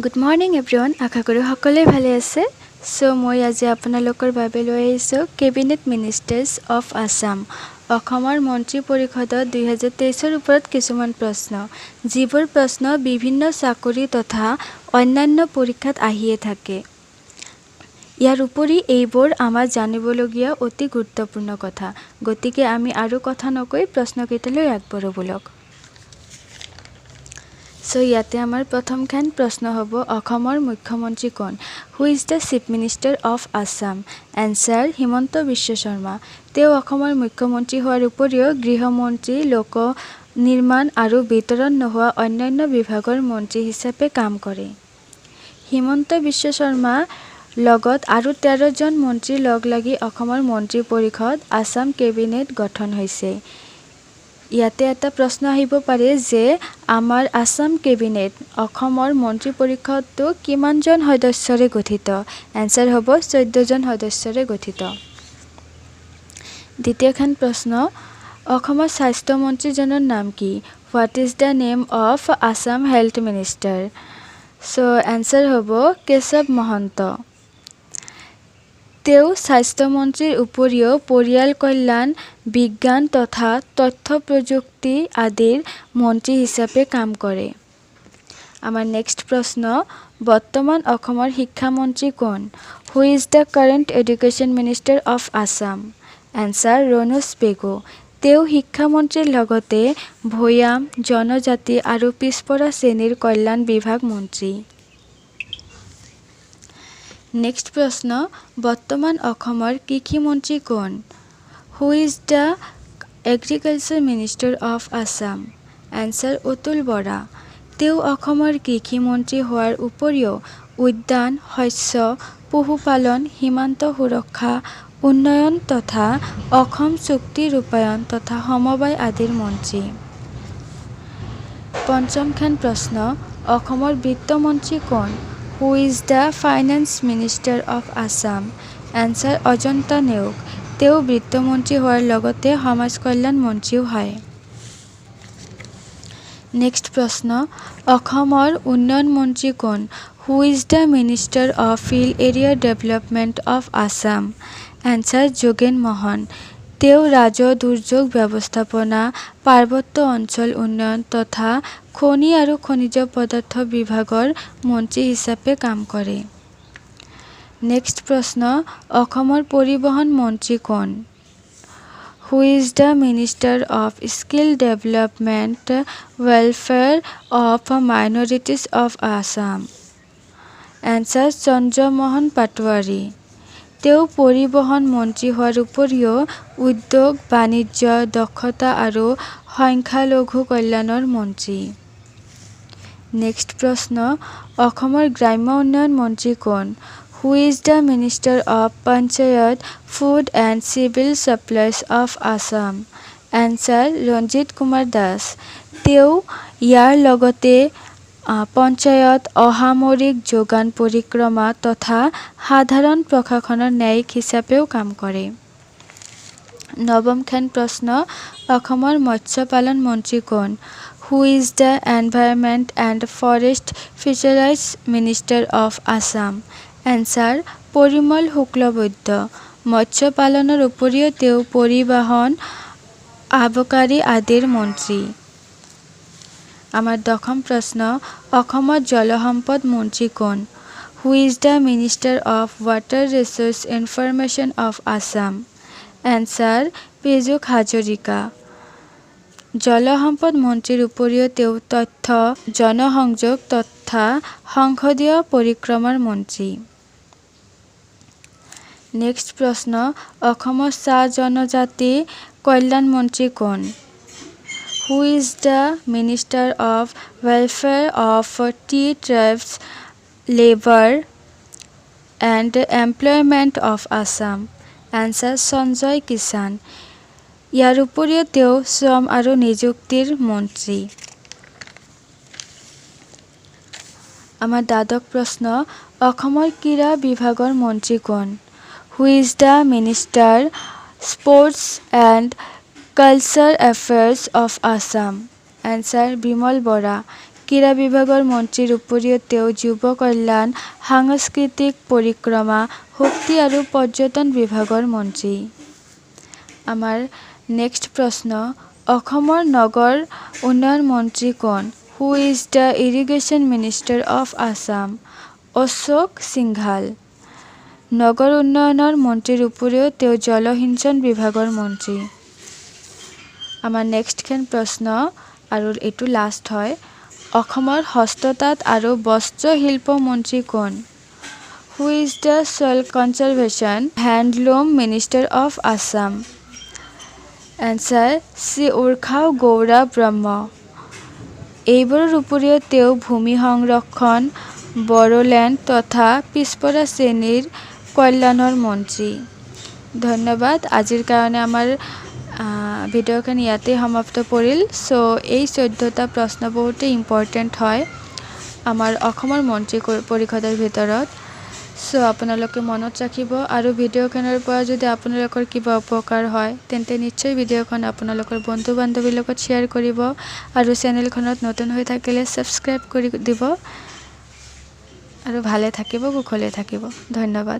Good morning everyone, আশা কৰোঁ সকলোৱে ভালে আছে। চ' মই আজি আপোনালোকৰ বাবে লৈ আহিছোঁ কেবিনেট মিনিষ্টাৰ্ছ অফ আছাম, অসমৰ মন্ত্ৰী পৰিষদত 2023ৰ ওপৰত কিছুমান প্ৰশ্ন, যিবোৰ প্ৰশ্ন বিভিন্ন চাকৰি তথা অন্যান্য পৰীক্ষাত আহিয়ে থাকে। ইয়াৰ উপৰি এইবোৰ আমাৰ জানিবলগীয়া অতি গুৰুত্বপূৰ্ণ কথা। গতিকে আমি আৰু কথা নকৈ প্ৰশ্নকেইটালৈ আগবাঢ়ো ব'লক। চ' ইয়াতে আমাৰ প্ৰথমখন প্ৰশ্ন হ'ব, অসমৰ মুখ্যমন্ত্ৰী কোন? Who is the Chief Minister of Assam? Answer Himanta Biswa Sarma. তেওঁ অসমৰ মুখ্যমন্ত্ৰী হোৱাৰ উপৰিও গৃহমন্ত্ৰী, লোক নিৰ্মাণ আৰু বিতৰণ নোহোৱা অন্যান্য বিভাগৰ মন্ত্ৰী হিচাপে কাম কৰে। হিমন্ত বিশ্ব শৰ্মা লগত আৰু 13জন মন্ত্ৰী লগ লাগি অসমৰ মন্ত্ৰী পৰিষদ, আছাম কেবিনেট গঠন হৈছে। ইয়াতে এটা প্ৰশ্ন আহিব পাৰে যে আমাৰ আছাম কেবিনেট, অসমৰ মন্ত্ৰী পৰিষদটো কিমানজন সদস্যৰে গঠিত? এনচাৰ হ'ব 14জন সদস্যৰে গঠিত। দ্বিতীয়খন প্ৰশ্ন, অসমৰ স্বাস্থ্যমন্ত্ৰীজনৰ নাম কি? What is the name of Assam Health Minister? So answer হ'ব কেশৱ মহন্ত। তেওঁ স্বাস্থ্যমন্ত্ৰীৰ উপৰিও পৰিয়াল কল্যাণ, বিজ্ঞান তথা তথ্য প্ৰযুক্তি আদিৰ মন্ত্ৰী হিচাপে কাম কৰে। আমাৰ নেক্সট প্ৰশ্ন, বৰ্তমান অসমৰ শিক্ষামন্ত্ৰী কোন? Who is the current Education Minister of Assam? Answer Ranoj Pegu. তেওঁ শিক্ষামন্ত্ৰীৰ লগতে ভৈয়াম, জনজাতি আৰু পিছপৰা শ্ৰেণীৰ কল্যাণ বিভাগ মন্ত্ৰী। নেক্সট প্ৰশ্ন, বৰ্তমান অসমৰ কৃষিমন্ত্ৰী কোন? Who is the Agriculture Minister of Assam? Answer Atul Bora. তেওঁ অসমৰ কৃষিমন্ত্ৰী হোৱাৰ উপৰিও উদ্যান শস্য, পশুপালন, সীমান্ত সুৰক্ষা, উন্নয়ন তথা অসম চুক্তি ৰূপায়ণ তথা সমবায় আদিৰ মন্ত্ৰী। পঞ্চমখন প্ৰশ্ন, অসমৰ বিত্তমন্ত্ৰী কোন? Who is the Finance Minister of Assam? Answer Ajanta Neog. তেওঁ বিত্তমন্ত্ৰী হোৱাৰ লগতে সমাজ কল্যাণ মন্ত্ৰীও হয়। নেক্সট প্ৰশ্ন, অসমৰ উন্নয়ন মন্ত্ৰী কোন? Who is the Minister of Hill Area Development of Assam? Answer Jogen Mohan. তেওঁ ৰাজহ, দুৰ্যোগ ব্যৱস্থাপনা, পাৰ্বত্য অঞ্চল উন্নয়ন তথা খনি আৰু খনিজ পদাৰ্থ বিভাগৰ মন্ত্ৰী হিচাপে কাম কৰে। নেক্সট প্ৰশ্ন, অসমৰ পৰিবহণ মন্ত্ৰী কোন? Who is the Minister of Skill Development, Welfare of Minorities of Assam? Answer Chandramohan Patowary. তেওঁ পৰিবহণ মন্ত্ৰী হোৱাৰ উপৰিও উদ্যোগ, বাণিজ্য, দক্ষতা আৰু সংখ্যালঘু কল্যাণৰ মন্ত্ৰী। নেক্সট প্ৰশ্ন, অসমৰ গ্ৰাম্য উন্নয়ন মন্ত্ৰী কোন? Who is the Minister of Panchayat, Food and Civil Supplies of Assam? Answer Ranjit Kumar Das. তেওঁ ইয়াৰ লগতে পঞ্চায়ত, অসামৰিক যোগান পৰিক্ৰমা তথা সাধাৰণ প্ৰশাসনৰ ন্যায়িক হিচাপেও কাম কৰে। নৱমখন প্ৰশ্ন, অসমৰ মৎস্য পালন মন্ত্ৰী কোন? Who is the Environment and Forest Fisheries Minister of Assam? Answer Parimal Suklabaidya. মৎস্য পালনৰ উপৰিও তেওঁ পৰিবহণ, আবকাৰী আদিৰ মন্ত্ৰী। আমাৰ দশম প্ৰশ্ন, অসমত জলসম্পদ মন্ত্ৰী কোন? Who is the Minister of Water Resource Information of Assam? Answer Piyush Hazarika. জলসম্পদ মন্ত্ৰীৰ উপৰিও তেওঁ তথ্য, জনসংযোগ তথা সংসদীয় পৰিক্ৰমাৰ মন্ত্ৰী। নেক্সট প্ৰশ্ন, অসমৰ চাহ জনজাতি কল্যাণ মন্ত্ৰী কোন? Who is the Minister of Welfare of Tea Tribes, Labour and Employment of Assam? Answer Sanjay Kisan. ইয়াৰ উপৰিও তেওঁ শ্ৰম আৰু নিযুক্তিৰ মন্ত্ৰী। আমাৰ দ্বাদশ প্ৰশ্ন, অসমৰ ক্ৰীড়া বিভাগৰ মন্ত্ৰী কোন? Who is the Minister Sports and Culture Affairs of Assam? Answer Bimal Bora. ক্ৰীড়া বিভাগৰ মন্ত্ৰীৰ উপৰিও তেওঁ যুৱ কল্যাণ, সাংস্কৃতিক পৰিক্ৰমা, শক্তি আৰু পৰ্যটন বিভাগৰ মন্ত্ৰী। আমাৰ নেক্সট প্ৰশ্ন, অসমৰ নগৰ উন্নয়ন মন্ত্ৰী কোন? Who is the Irrigation Minister of Assam? Ashok Singhal. নগৰ উন্নয়নৰ মন্ত্ৰীৰ উপৰিও তেওঁ জলসিঞ্চন বিভাগৰ মন্ত্ৰী। আমাৰ নেক্সটখন প্ৰশ্ন আৰু এইটো লাষ্ট হয়, অসমৰ হস্ততাঁত আৰু বস্ত্ৰশিল্প মন্ত্ৰী কোন? Who is the Soil Conservation Handloom Minister of Assam? Answer, Shri Urkhao Gwra Brahma. এইবোৰৰ উপৰিও তেওঁ ভূমি সংৰক্ষণ, বড়োলেণ্ড তথা পিছপৰা শ্ৰেণীৰ কল্যাণৰ মন্ত্ৰী। ধন্যবাদ। আজিৰ কাৰণে আমাৰ ভিডিঅ'খন ইয়াতেই সমাপ্ত পৰিল। চ' এই 14টা প্ৰশ্ন বহুতেই ইম্পৰ্টেণ্ট হয় আমাৰ অসমৰ মন্ত্ৰী পৰিষদৰ ভিতৰত। চ' আপোনালোকে মনত ৰাখিব আৰু ভিডিঅ'খনৰ পৰা যদি আপোনালোকৰ কিবা উপকাৰ হয়, তেন্তে নিশ্চয় ভিডিঅ'খন আপোনালোকৰ বন্ধু বান্ধৱীৰ লগত শ্বেয়াৰ কৰিব আৰু চেনেলখনত নতুন হৈ থাকিলে ছাবস্ক্ৰাইব কৰি দিব আৰু ভালে থাকিব, কুশলে থাকিব। ধন্যবাদ।